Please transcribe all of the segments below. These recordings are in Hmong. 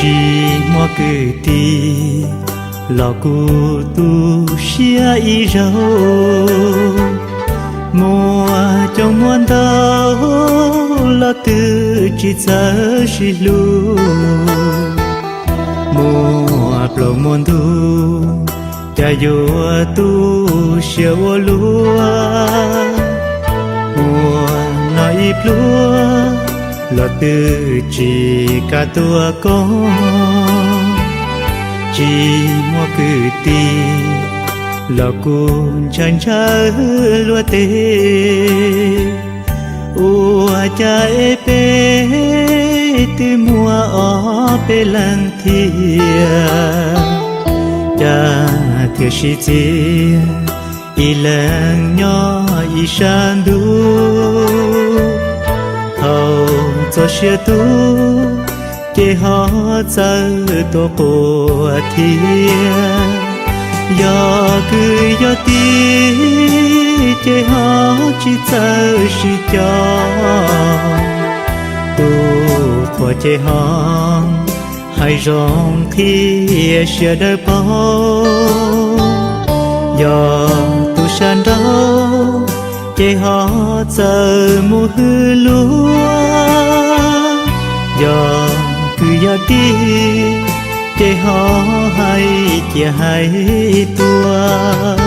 Tsis muaj kwv tij los kuj tu siab ib zaug, muaj coob muaj ntau los twb tsis txawj sib hlub, muaj plaub muaj ntug cas yuav tu siab ua luaj, muaj no ib pluag los twb tsis kam tuaj koom, tsis muaj kwv tij los kuj ntshaw ntshaw luag teb, ua cas es peb twb muaj ob peb leeg thiab, cas thiaj sib txiav ib leeg nyob ib sab ntuj. Thaum txog siab tuag ces ho txawm tuaj quaj thiab, yog kwv yog tij ces ho tsis txawj sib cog, tus qhuas ces ho hais zoo qhia siab dawb paug, yog tus sab nraud ces ho txawm mus hwm luag, yog kwv yog tij ces ho hais cia hais tuag.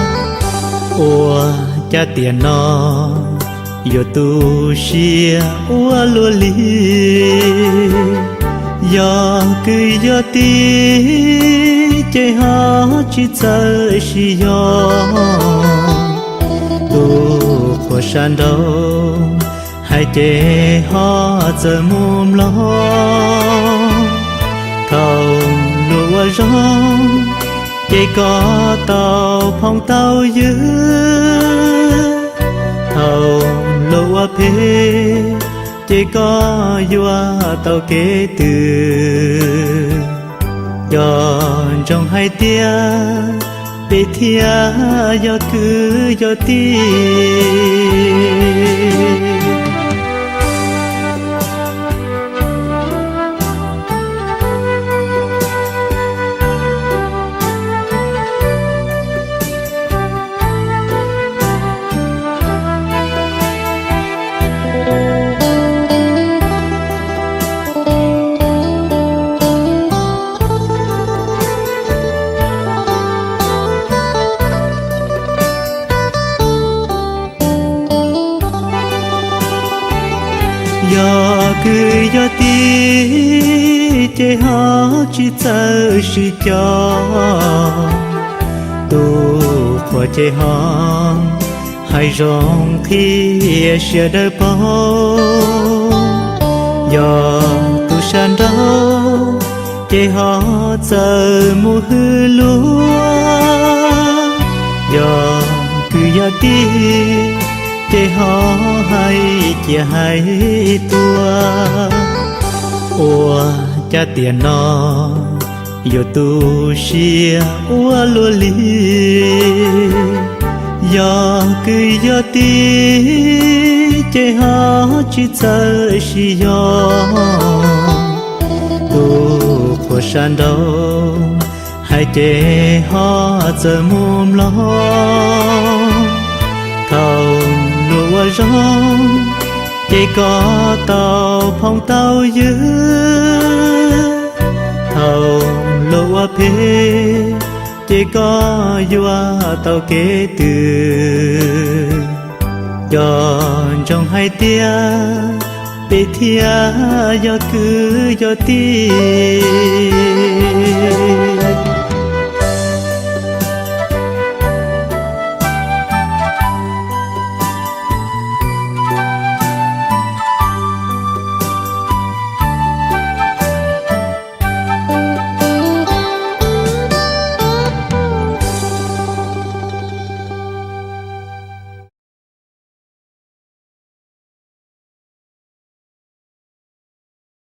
Ua cas tiam no yuav tu siab ua luaj li, yog kwv yog tij ces ho tsis txawj sib yog, tus qhuas sab nraud hais ces ho txawm mus mloog, thaum luag ua zoo ces koj tau phooj tau ywg, thaum luag ua phem ces koj yuav tau kev twg. Cov ntsoog hais tias peb thiaj yog kwv yog tij. Yog kwv yog tij ces ho tsis txawj sib cog, tus qhuas ces ho hais zoo qhia siab dawb paug, yog tus sab nraud ces ho txawm mus hwm luag, yog kwv yog tij ces ho hais cia hais tuag. Ua cas tiam no yuav tu siab ua luaj li, yog kwv yog tij ces ho tsis txawj sib yog, tus qhuas sab nraud hais ces ho txawm mus mloog, thaum luag ua zoo ces koj tau phooj tau ywg, thaum luag ua phem ces koj yuav tau kev twg. Cov ntsoog hais tias peb thiaj yog kwv yog tij.